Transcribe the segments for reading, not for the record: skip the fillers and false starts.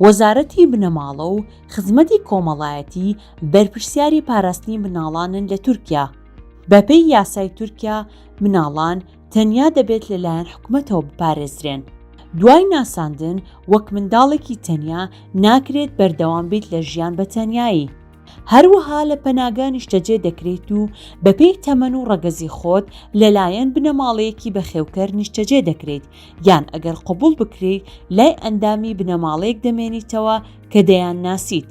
وەزارەتی بنەماڵە و خزمەتی کۆمەڵایەتی بەرپرسیاری پاراستنی منداڵانن لە تورکیا. بەپێی یاسای تورکیا منداڵان تەنیا دەبێت لەلایەن حکومەتەوە بپارێزرێن. دوای ناساندن وەک منداڵێکی تەنیا ناکرێت بەردەوام بیت لە ژیان بە تەنیایی. هەروەها لە پەناگە نیشتەجێ دەکرێیت و بەپێی تەمەن و ڕەگەزی خۆت لەلایەن بنەماڵەیەکی بەخێوکەر نیشتەجێ دەکرێیت یان ئەگەر قبوڵ بکرێیت لای ئەندامی بنەماڵەیەک دەمێنیتەوە کە دەیانناسیت.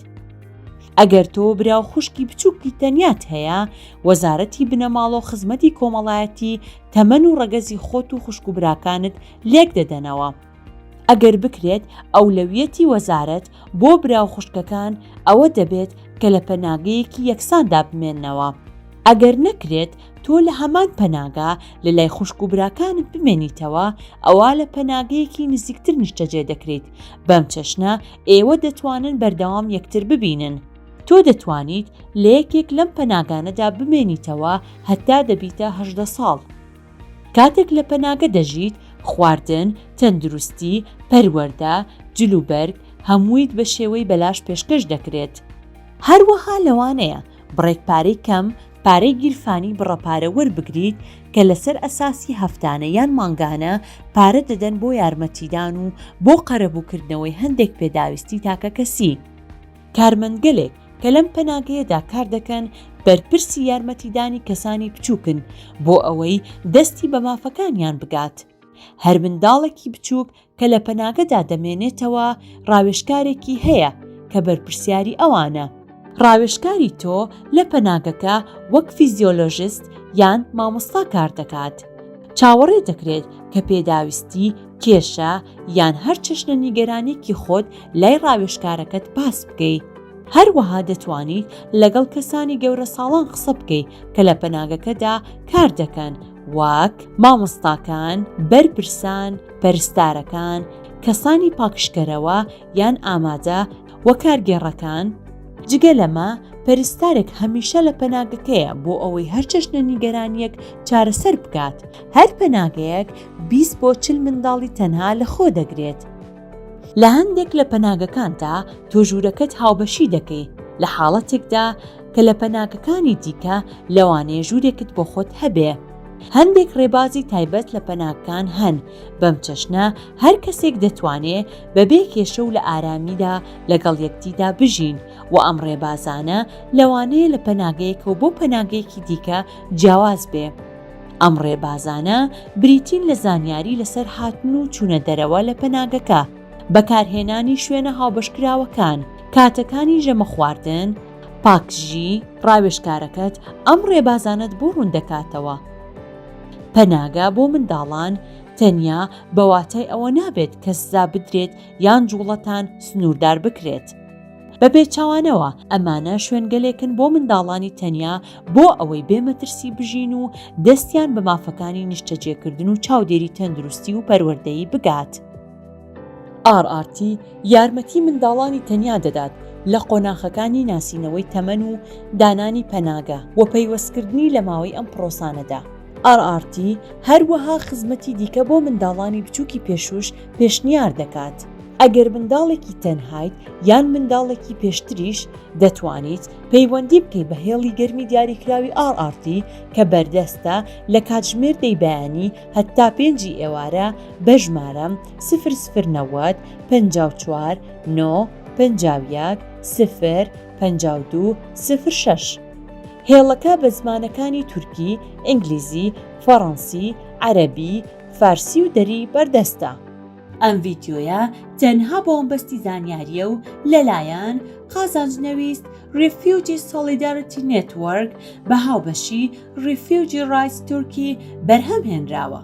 ئەگەر تۆ برا و خوشکی بچووکی تەنیات هەیە، وەزارەتی بنەماڵە و خزمەتی کۆمەڵایەتی تەمەن و ڕەگەزی خۆت و خوشک و براکانت لێک دەدەنەوە. ئەگەر بکرێت ئەولەویەتی وەزارەت بۆ برا و خوشکەکان ئەوە دەبێت کە لە پەناگەیەکی یەکساندا بمێننەوە. ئەگەر نەکرێت تۆ لە هەمان پەناگە لە لای خوشک و براکانت بمێنیتەوە، ئەوا لە پەناگەیەکی نزیکتر نیشتەجێ دەکرێیت، بەم چەشنە ئێوە دەتوانن بەردەوام یەکتر ببینن. تۆ دەتوانیت لە یەکێک لەم پەناگانەدا بمێنیتەوە هەتا دەبیتە 18 ساڵ. کاتێک لە پەناگە دەژیت، خواردن، تەندروستی، پەروەردە، جلوبەرگ، هەموویت بە شێوەی بەلاش پێشکەش دەکرێت. هەروەها لەوانەیە بڕێک پارەی کەم پارەی گیرفانی بڕە پارە وەربگریت کە لەسەر ئەساسی هەفتانە یان مانگانە پارە دەدەن بۆ یارمەتیدان و بۆ قەرەبووکردنەوەی هەندێک پێداویستی تاکەکەسی. کارمەندگەلێک کە لەم پەناگەیەدا کار دەکەن بەرپرسی یارمەتیدانی کەسانی بچووکن بۆ ئەوەی دەستی بە مافەکانیان بگات. هەر منداڵێکی بچووک کە لە پەناگەدا دەمێنێتەوە ڕاوێژکارێکی هەیە کە بەرپرسیاری ئەوانە. ڕاوێژکاری تۆ لە پەناگەکە وەک فیزیۆلۆژست یان مامۆستا کار دەکات. چاوەڕێ دەکرێت کە پێداویستی، کێشە، یان هەر چەشنە نیگەرانییەکی خۆت لای ڕاوێژکارەکەت باس بکەی. هەروەها دەتوانیت لەگەڵ کەسانی گەورەساڵان قسە بکەیت کە لە پەناگەکەدا کار دەکەن، وەک، مامۆستاکان، بەرپرسان، پەرستارەکان، کەسانی پاکژکەرەوە یان ئامادە، و کارگێڕەکان، جگە لەمە پەرستارێک هەمیشە لە پەناگەکەیە بۆ ئەوەی هەر چەشنە نیگەرانییەک چارەسەر بکات، هەر پەناگەیەک 20 بۆ 40 منداڵی تەنها لەخۆ دەگرێت. لە هەندێک لە پەناگەکاندا تۆ ژوورەکەت هاوبەشی دەکەی، لە حاڵەتێکدا کە لە پەناگەکانی دیکە لەوانەیە ژوورێکت بۆ خۆت هەبێ. هەندێک ڕێبازی تایبەت لە پەناگکان هەن، بەم چەشنە هەر کەسێک دەتوانێ بەبێ کێشە و لە ئارامیدا لەگەڵ یەکدیدا بژین و ئەم ڕێبازانە لەوانەیە لە پەناگەیەکەوە بۆ پەناگەیەکی دیکە جیاواز بێ. ئەم ڕێبازانە بریتین لە زانیاری لەسەر هاتن و چوونە دەرەوە لە پەناگەکە، بەکارهێنانی شوێنە هاوبەشکراوەکان، کاتەکانی ژەمە خواردن، پاکژی، ڕاوێژکارەکەت ئەم ڕێبازانەت بۆ ڕوون دەکاتەوە. پەناگە بۆ منداڵان تەنیا بە واتای ئەوە نابێت کە سزا بدرێت یان جوڵەتان سنووردار بکرێت. بە پێچەوانەوە، ئەمانە شوێنگەلێکن بۆ منداڵانی تەنیا بۆ ئەوەی بێ مەترسی بژین و دەستیان بە مافەکانی نیشتەجێکردن و چاودێری تەندروستی و پەروەردەیی بگات. RRT یارمەتی منداڵانی تەنیا دەدات لە قۆناخەکانی ناسینەوەی تەمەن و دانانی پەناگە و پەیوەستکردنی لە ماوەی ئەم پرۆسانەدا. RRT هەروەها خزمەتی دیکە بۆ منداڵانی بچووکی پێشووش پێشنیار دەکات. ئەگەر منداڵێکی تەنهایت یان منداڵێکی پێشتریش، دەتوانیت پەیوەندی بکەیت بە هێڵی گەرمی دیاریکراوی RRT کە بەردەستە لە کاتژمێر دەی بەیانی هەتا پێنجی ئێوارە بە ژمارە، سفر سفر 90 54 9 51 سفر 52 سفر شەش. هێڵەکە بە زمانەکانی تورکی، ئینگلیزی، فەڕەنسی، عەرەبی، فارسی و دەری بەردەستە. ئەم ڤیدیۆیە تەنها بۆ مەبەستی زانیارییە و لەلایەن، قازانج نەویست، Refugee Solidarity Network، بە هاوبەشی Refugee Rights Turkey بەرهەم هێنراوە.